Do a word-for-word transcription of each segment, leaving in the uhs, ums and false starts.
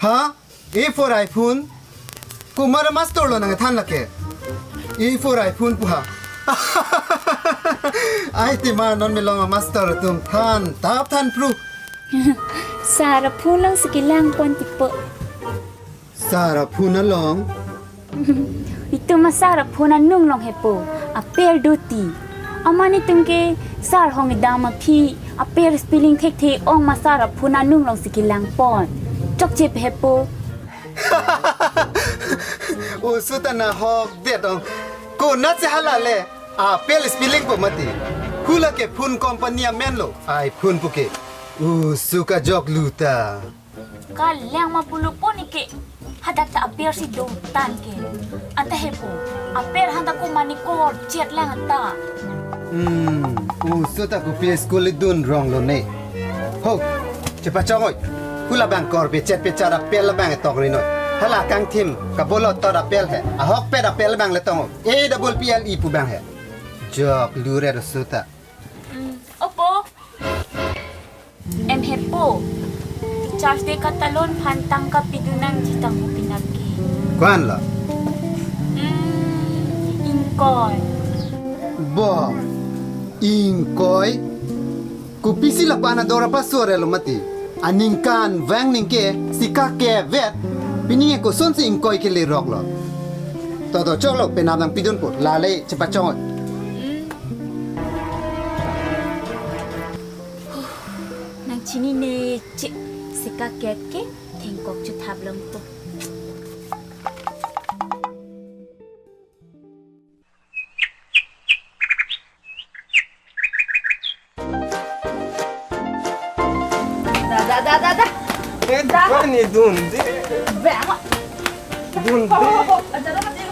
Ha? A for iPhone? Komat amaster lo nangthan lake? A for iPhone pu ha. Ai ti ma non milong amaster atum than tap than pru. Sir aphone alongsi kelang pon tipo. Sir aphone along? Itum ma sir aphone anung along hepo. Aper do ti. Amat itum ke sir hong idam aphi aper spelling thekthe ong ma sir aphone anung alongsi kelang pon. Chokche hepo. O suta nahok det ong. Konatsi hala le? Apel spelling po mati. Hula ke phone company amen lo. iPhone puke. O suka jok luta. Kalang ma pulo pon ike. Hadak ta aper si do tan ke. Anta hepo. Aper hanta ko mani kor chet lang anta. Hmm, o suta ko pe school dun rong lo ne. Ho, chepachong oi. Hula bang kor pe chet pe chara pel bang tong rinoi. Hala kangthim kabolot tor apel he. Ahok pet apel bang le tong. A double P L E pu bang he. Jok lure ro suta. Hmm, opo. Em hepo. Teachers Day katalon phan tangka pidun nangji tang mo pinap ke. Kwan lo. Hmm, ingkoi. Bo, ingkoi. Kopisi la pana dora pasore lo mati. Aningkan vang ningke sika ke vet. Pini kosonsi ingkoi ke le rok lo. Toto chok lo penap nang pidun po. Lale chepachong oi. Nang chinine che sika ke ke thengkok chuthap long po. Da da da da da. Eh, da. Ani dun de. Bang. Dun Ho ho de. Ho. Ada ada ada.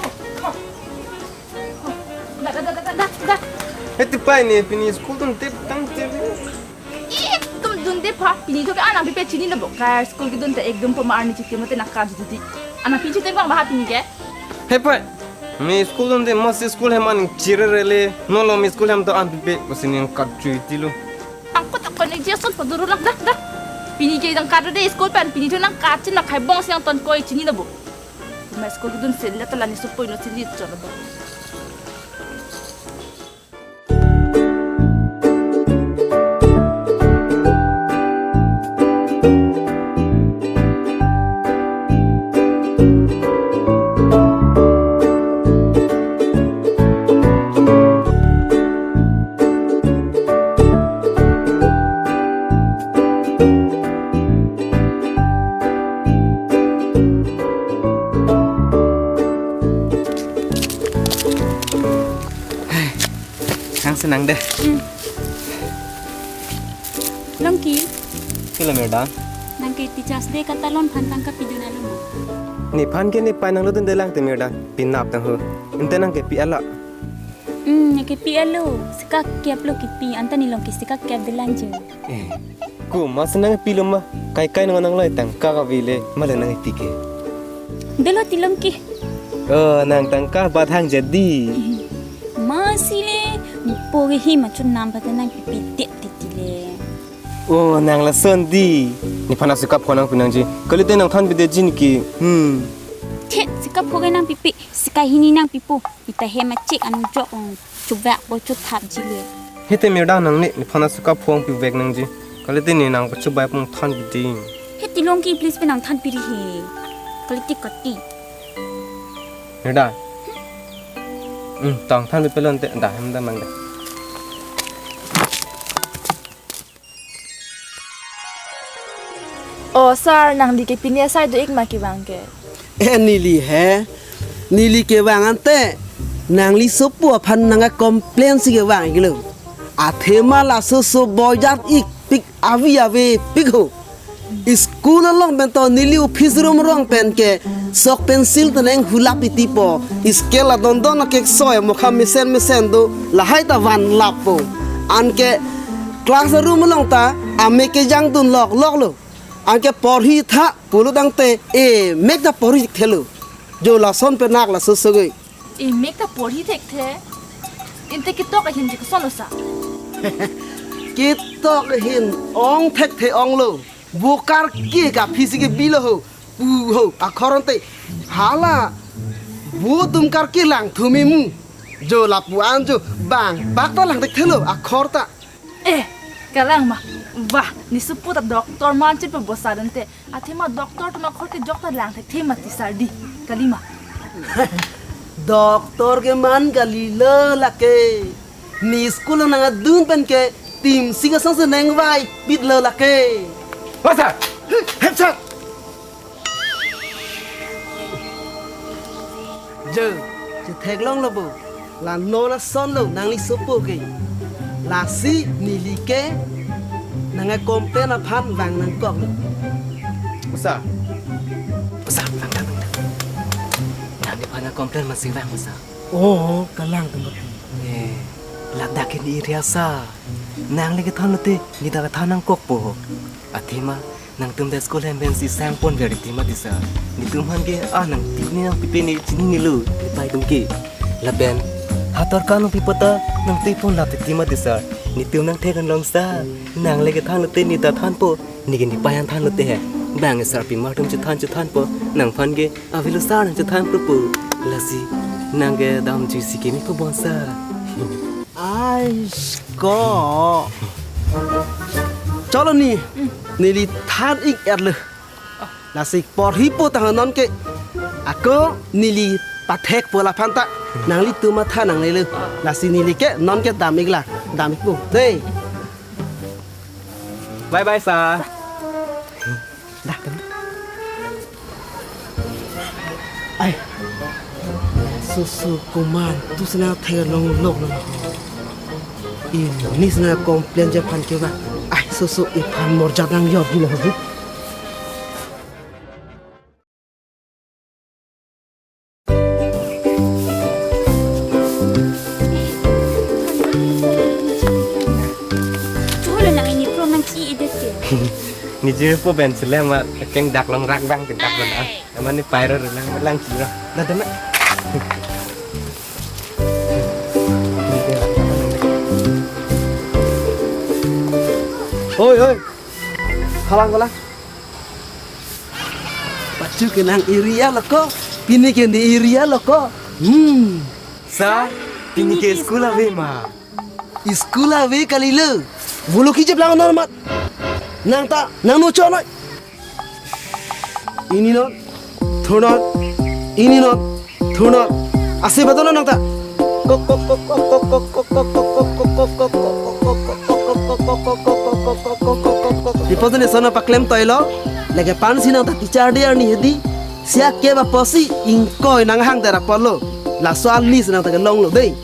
Da da da da da da. Eh, ti pai ne pini school dun tip tang tip. Ekdom dun de pha, pini to ke anang pipe chinine bo. Kai school kedun te ekdom pama arni chiti mate nangkar chiti. Anang pi chiti bang baha pini ke. He pai. Mi school dun de mas school hem an chirere le. No lo mi school hem to an pipe ko sini nangkar chuiti lo. Angkot akon ni Jason paduru lang dah dah. Pini ke nangkar de school pen pini to nangkar chin na khai bong siang ton koi chinine bo. Ma school kedun sen le tala ni supoi no chini chor bo. Hang senang deh. Longki, Sila, madam. nang ke Teachers Day katalon phan tangka pidun alo mo? Nephan ke nepai nanglo dun delang te, madam. Pinap tang ho. Inte nang ke pi alo. Hmm, nang ke pi alo. Sika kep lo kipi, anta ne Longki sika kep delang je. Eh, ko mas nang pi lo ma. Kai kai nang nang lo tangka kave le. Mala nang pi ke. Delo ti Longki. Oh, nang tangka bathang jadi. Masi le, po ke hi ma chun nam pata nang pipi det titi le. Oh, nang lason di. Nephan asika phone nangpi nangji. Kalite nangthan pide jin ki. Hmm. Thet, sika pho ke nang pipi, sika hini nang pipo. Ita hem achik anu jok ong chubak bo chuthap ji le. Hete, madam, nang ne nephan asika phone pivek nangji. Kalite ne nang pachubai pung than pide. Heti Longki, please pe nangthan piri he. Kalite kati. Madam. Hmm, tong than pipelon te da hem da mang da. Oh sir, nangli ke pini asai do-ik ma kevang ke. Eh, neli he. Neli kevang ante. Nangli sopo aphan nang complain si kevang iklo. Athema laso so boyat ik pik avi ave pik ho. School along pen to neli office room rong pen ke sok pencil teneng hulap itipo. Scale adon don ke soi mokha mesen mesen do lahai ta van lap po. Anke class room along ta amek kejang dun lok lok lo. Anke porhi tha pulo tangte emek ta porhi thelo. Jo lason penak laso sogoi. Emek ta porhi thekthe. Inte ketok ahin je koson lo sa. Ketok ahin ong thekthe ong lo. Bokar ke ka phisi ke bilo ho. Uho, akhor ante hala. Bo atum karke langthu memu. Jo lapu-an jo bang bak ta lang thekthelo akhor ta. Eh, kalang ma. Wah, ne sopo ta doctor man chit pa bosa dante. Athema doctor atum akhor kejok ta lang thekthe mati sir di. Kali ma. Doctor ke man kalilo lake. Ne school nangadun pen ke tim sing asong se nengvai pitlo lake. Bosa! Hep sat! Jo, chetheklonglo bo. La non asonlo nangli sopo ke. Lasi neli ke nang-complain aphan vang nangkoklo. Bosa. Bosa, vang, vang, vang. Nangli aphan complain masi vang, bosa. Oh, kalang tempat. Eh, ladak ke ne area sa. Nangli kethan lote, ne ta kethan nangkokpo. Athema, nangtum ta school hem pensi sang pon veri tima disa. Netum aphan ke, ah, nangtip ne nangpipe ne chinine lo, nepei atum ke. Lapen, hator kalong pipo ta, nangtip pon lap tima disa. Netum nangthek anlong sa. Nangli kethan lote, ne ta thanpo. Ne ke nepei an than lote he. Bang sarpi mar atum chethan chethanpo. Nangphan ke, avelo sir nangchethan propo. Lasi, nang ke damjuisi keme ko bonsa. Ai, ko. Cholo ne, neli than ik-etlo. Lasi porhipo tang non ke. Ako neli pathekpo laphan ta. Nanglitum matha nangnelo. Lasi neli ke non ke dam ikla. Dam ikpo. Dei. Bye bye, sir. Dah, kan? Ai. Soso komantu si nangthek longlok lo. Ini si nang-complain ji aphan ke ba. Ai, soso iphan morjat nangjor di lo. Chulo nang ini pro nang chi edet ke. Ni jir po ben sele ma keng dak long rak bang ke dak bang ah. Ama ne pairo lang lang chiro. Dah dah mak. Oi oi. Halang halang. Pachu ke nang area lo ko, pini ke ne area lo ko. Hmm. Sir, pini ke school ave ma? School ave kalilo. Bulu kije plang nor mat. Nang ta, nang nu chonoi. Ini non, thur non, ini non. Thur non. Ase bato non nang ta. Ipo jene sono paklem toilo. Lake pan si nang ta teacher de arni hedi. Sia ke ba posi ingkoi nanghang tera polo. Laso ali si nang ta kelonglo dei.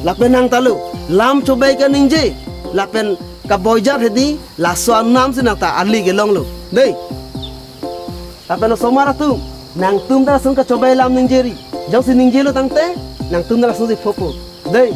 Lapen nang ta lo. Lam chobai kaningje. Lapen kaboijar hedi. Laso anam si nang ta ali kelonglo. Dei. Lapen osomar atum, nangtum ta lason kachobai lam ningjeri. Jongsi ningjelo tangte, nangtum ta lason si phopo. Dei,